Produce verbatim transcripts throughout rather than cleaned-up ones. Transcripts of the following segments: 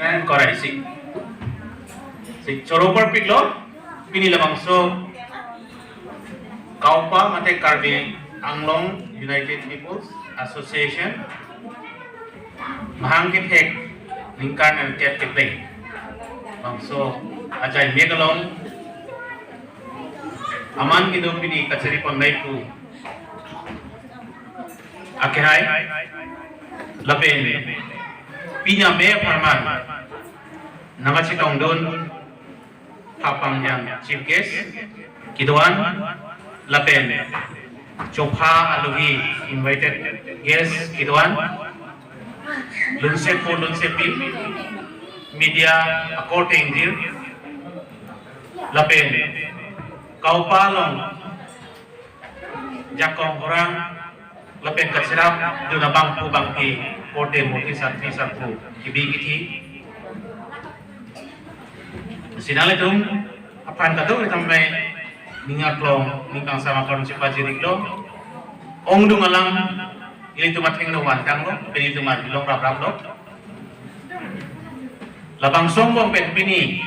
Korai si. Si choro parpiklo, pini labangso KAUPA mate Karbi Anglong United People's Association mahang kethek ningkan nangkep kepleng bangso ajai mek along aman kedo pini kachari ponlai pu akehai lapen pini amei apharman nangkachetongdun hapang yang chief guest kedo-an lapen chopha alohi invited guest kedo-an, lunsepo lunsepi, media akorte ingjir lapen KAUPA along jakong orang lapen kachirap dun abangphu bangphi korte murti sarpi sarpo kebi kethi. Si nanglitum aphan kadokave tame ning arlong ning kangsam aphan si pajiriklo. Ongdung alam ilitum athengno vantanglo, pini ilitum arlong rapraplo. Labangso angbong pen pini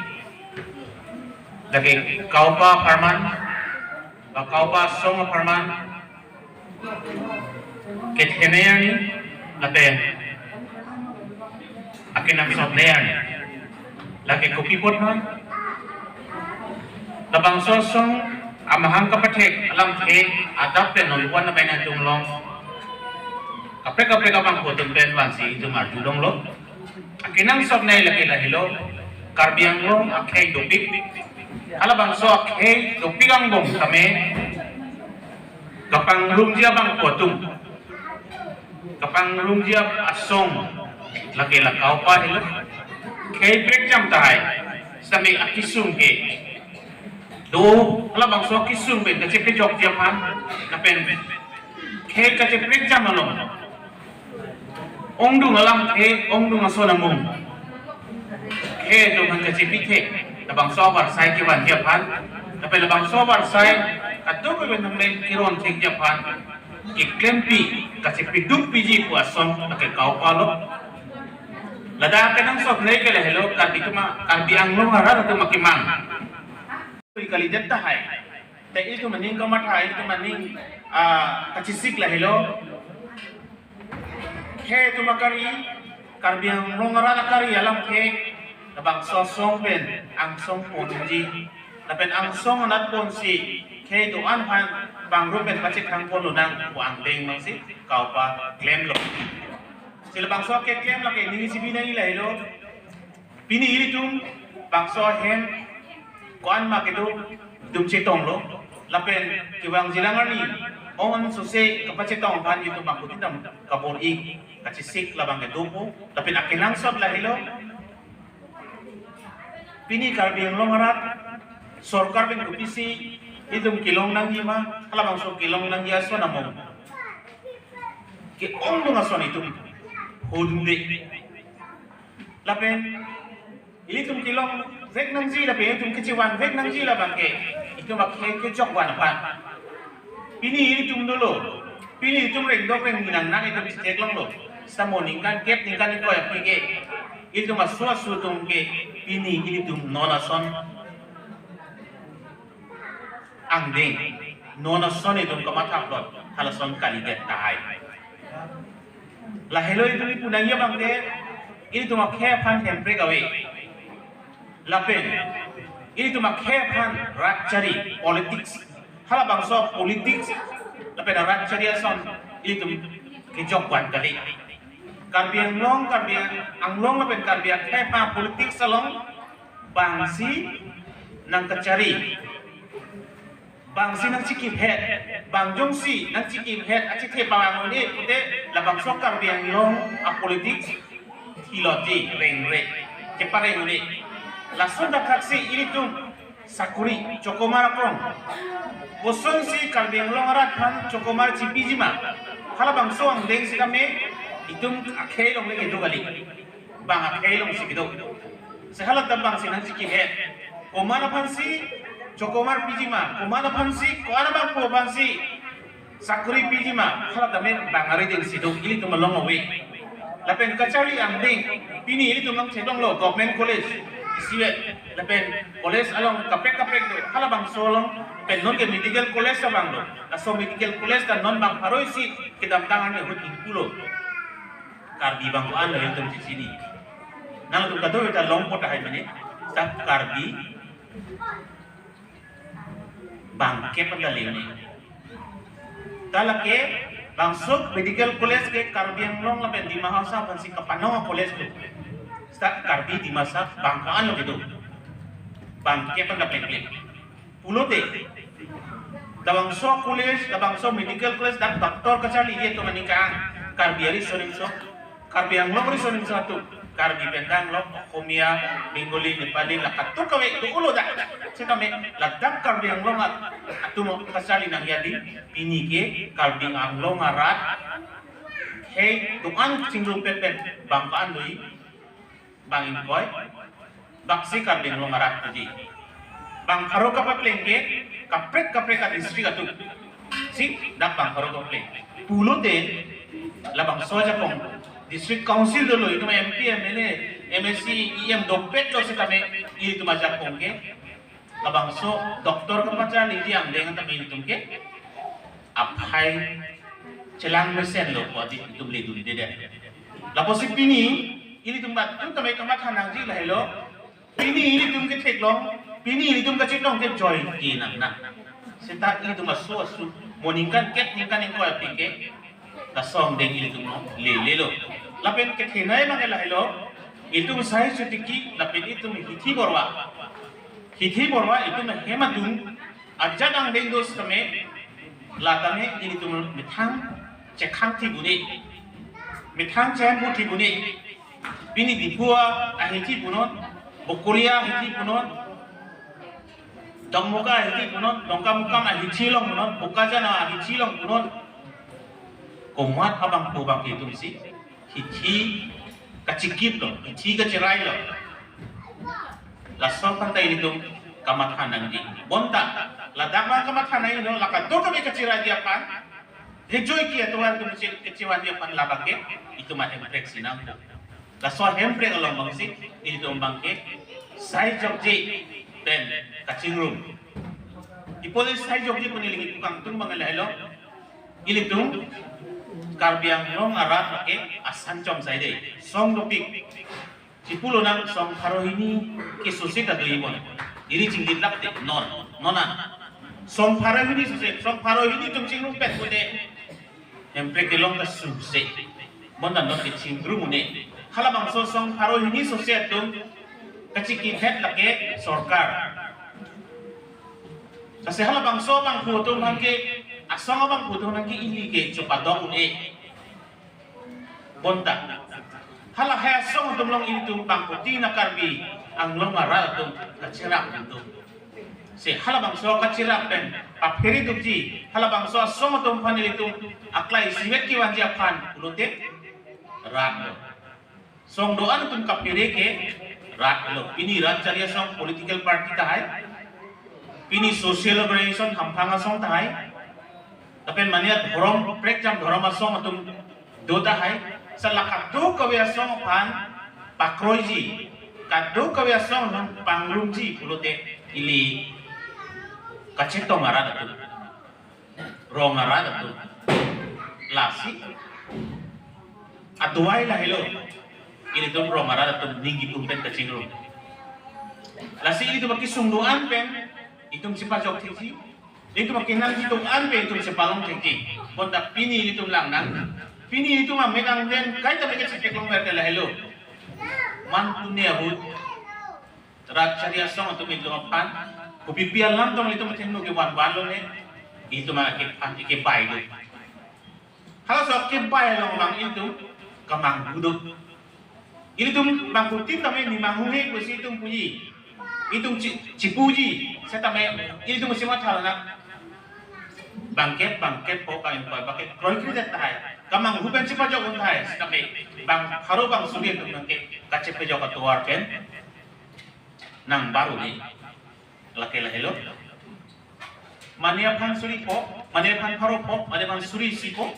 lake KAUPA apharman, ba KAUPA asong apharman kethenei arni lapen akenangsotnei arni. Lake kopi apotma, labangso asong amahang kapathek alamthe adap pen non wan abai nangtum along kaprek kaprek abangphu atum pen vansi itum arjulonglo. Akenangsotnei lake lahelo, Karbi Anglong akhei dopik. Halabangso akhei dopik angbong tame kapangrumji abangphu atum, kapangrumji asong lake la KAUPA helo. Khei prekjam tahai, sami akesung ke do, halabangso akesung pen kachepejokji aphan lapen khei kacheprekjam along ongdung alamthe, ongdung ason amung khei atum aphan kachepithe, labangso avarsai kevanji aphan lapen labangso avarsai kadokave nangle keron thekji aphan keklempi kachepidukpiji pu asong lake KAUPA lo. Ladak kenangsotnei ke lahelo, Karbi atum a, Karbi Anglong arat atum akemang kalidet tahai. Te ilitum aning kamatha, ilitum aning, ah, kachesik lahelo, khei atum akari, Karbi Anglong arat akari alamthe labangso asong pen angsong ponji lapen angsong anat ponsi khei do-an aphan bangrum pen pachethang ponlonang pu angdeng mangsi KAUPA klemlo. Si labangso keklem lake ning isi binai lahelo. Pini ilitum bangso ahem ko-an ma kedo itum chetonglo lapen kevangjilang arni ong an sose kapachetong aphan itum bangphutin dam kabor-i kachesik labang kedopo lapen akenangsot lahelo. Pini Karbi Anglong arat sorkar pen kopisi itum kelong nangji ma, halabangso kelong nangji ason amung ke-ongdung ason itum hodunde. Lapen ilitum kelongvek nangji lapen ilitum kechevanvek nangji labang ke itum akhei kejokvan aphan. Pini ilitum dolo, pini itum rengdok rengni nang nang itum chetheklonglo. Seta mo ningkan kep ningkan ingkoi aphi ke ilitum aso aso atum ke pini ilitum non ason angdeng, non ason itum kamathaplot, halason kalidet tahai. Lahelo itum ipu nangji abang ke, ilitum akhei aphan hemprek ave. Lapen ilitum akhei aphan rat chari, politics, halabangso politics lapen rat chari ason ilitum kejokvan kali. Karbi Anglong, Karbi Anglong lapen Karbi akhei aphan politics along bangsi nangkachari, bangsi nangchikiphet, bang jongsi nangchikiphet achethe pavang un-e pute labangso Karbi Anglong apolitics theology rengre, chepareng un-e. Lason thakthaksi ilitum sakuri chokomar akrong, kosonsi Karbi Anglong arat aphan chokomar chipiji ma, halabangso angdeng sitame itum akhei along le kedo kali. Bang akhei alongsi kedo. Si halatum bangsi nangchikiphet. Komat aphansi chokomar piji ma, komat aphansi, ko-an abangphu aphansi sakuri piji ma, halatum bang arideng si do, ilitum along ave. Lapen kacharli angdeng, pini ilitum nangchetonglo Government College isivet, lapen college along kaprek kaprek do, halabangso along pen non ke medical college abang do. Laso medical college ta non bang pharo isi kedamtang arni ahut ingpulo. Karbi bang ko-an lo ilitum chechini. Nangtum kadokave ta longpo tahai mene, seta Karbi bangkep anta le-un-e. Ta lake bangso medical college ke Karbi Anglong lapen Dima Hasao aphansi kapanong a-college do. Seta Karbi Dimasa bang ko-an lo kedo. Bangkep anta plengpleng. Pulote, labangso college, labangso medical college dak doctor kacharliji atum aningkan Karbi ariso nimso, Karbi Anglong ariso nimso atum, Karbi pen tanglo, Okhomia, Bengali, Nepali, la kadokave do-olo dak. Setame ladak Karbi Anglong atum kacharli nangji adi, pini ke Karbi Anglong arat hei do-an chingrum pet pen bang ko-an doji. Bang ingkoi, bangsi Karbi Anglong arat puji. Bang pharo kapapleng ke kaprek kaprek a-district atum. Si dak bang pharo kapapleng. Pulote labangso ajakong district council dolo, itum M P, M L A, M A C, E M dopet lo setame ilitum ajakong ke labangso doctor kepacharliji angdeng anta ilitum ke aphai chelang mesenlo pu adi itum ledundedet. Lapusi pini ilitum bat itum tame kamatha nangji lahelo. Pini ilitum ketheklong, pini ilitum kachetong ke joike nang nang. Seta ilitum aso asu mo ningkan kep ningkan ingkoi aphi ke laso angdeng ilitum lele lelo. Lapen kethenei abang ke lahelo, ilitum Sahi Sutiki lapen itum Hithi Borwa. Hithi Borwa itum ahem atum ajat angdeng do setame, la tame ilitum methang chekhang thi bu-un-e, methang chehem bu thi bu-un-e. Pini Diphu ahithi punon, Bokolia ahithi punon, Dongmukam ahithi punon, Dongkamukam ahithi along punon, Bokajan ahithi along punon. Komat abangphu abangphi atumsi hithi kachikip lo, hithi kacherai lo. Laso aphan ta ilitum kamatha nangji. Bonta ladak abang kamatha nangji lo, la kadokave kachiraidet aphan, kejoike atovar atum che-, kechevandet aphan labang ke itum ahemprek si nangpo. Laso ahemprek along abangsi ilitum abang ke saijokje pen kachingrum. Ipo le saijokje pu neli nangpu kangtung abang lahelo. Ilitum Karbi Anglong arat ke asan chom saide. Song dopik. Chipulo nang song pharo hini ke sose ta doji bon. Iri chingdit lap te non, non an. Song pharo hini sose, song pharo hini atum chingrum pet pute. Hemprek kelong ta sose. Bonta non ke chingrum un-e. Halabangso song pharo hini sose atum kachikiphet lake sorkar. Lasi halabangso abangphu atum aphan ke, asong abangphu atum aphan ke ili ke chopadok un-e. Bonta halahai asong atum along ilitum bangphutin a-Karbi Anglong arat atum kacherap atum. Si halabangso kacherap pen paphere dukji, halabangso asong atum aphan ilitum aklai isivet kevanji aphan pulote rat lo. Song do-an atum kaphere ke rat lo. Pini rat chari asong political party tahai. Pini social organization hamphang asong tahai. Lapen mane dhorom, prekjam dhorom asong atum do tahai. Seta la kadokave asong aphan pakroiji, kadokave asong aphan pangrumji pulote ili kachetong arat atum, rong arat atum. Lasi aduai lahelo, ilitum rong arat atum ning kipum pen kachingrum. Lasi ilitum akesung do-an pen itum chepajok thekji, itum akenangji do-an pen itum chepalong thekji. Bonta pini ilitum lang nang, pini ilitum amek angden kaita mek chetheklong ber ke lahelo. Mantune ahut rat chari asong atum ilitum aphan kopipi alam tong ilitum athengno kevan vanlo ne, ilitum akephan ikebai do. Halaso kebai along abang ilitum kamanghu do. Ilitum bangphutin tame ne manghu he pusi itum puji, itum chi-, chipuji, setame ilitum si matha nang. Bangkep, bangkep po, bangkep po, bangkep kroikre det tahai. Kamanghu pen chepajok un tahai, setame bang pharo bang suri atum nang ke kachepajok atovar pen nang baru ni. Lake lahelo. Mane aphan suri po, mane aphan pharo po, mane aphan suri isi po.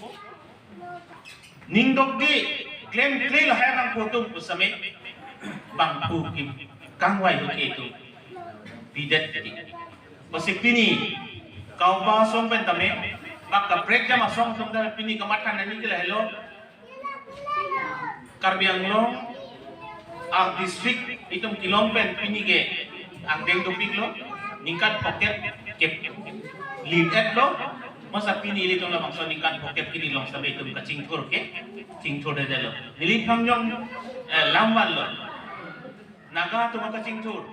Ning dokde, Klemkle lahai abangphu atum pusitame bangphu kekangvai hu ke atum pidet ti. Lasi pini kaupa asong pen tame, bak kaprek jam asong atum tame pini kamatha nangji ke lahelo. Karbi Anglong a-district itum kelong pen pini ke angdeng dopiklo, ningkan phokep ke lim-etlo, masa pini ilitum labangso ningkan phokep kini along sitame itum kachingthur ke chingthurdedetlo. Neli phangjong, eh, lamvanlo. Naga atum akachingthur,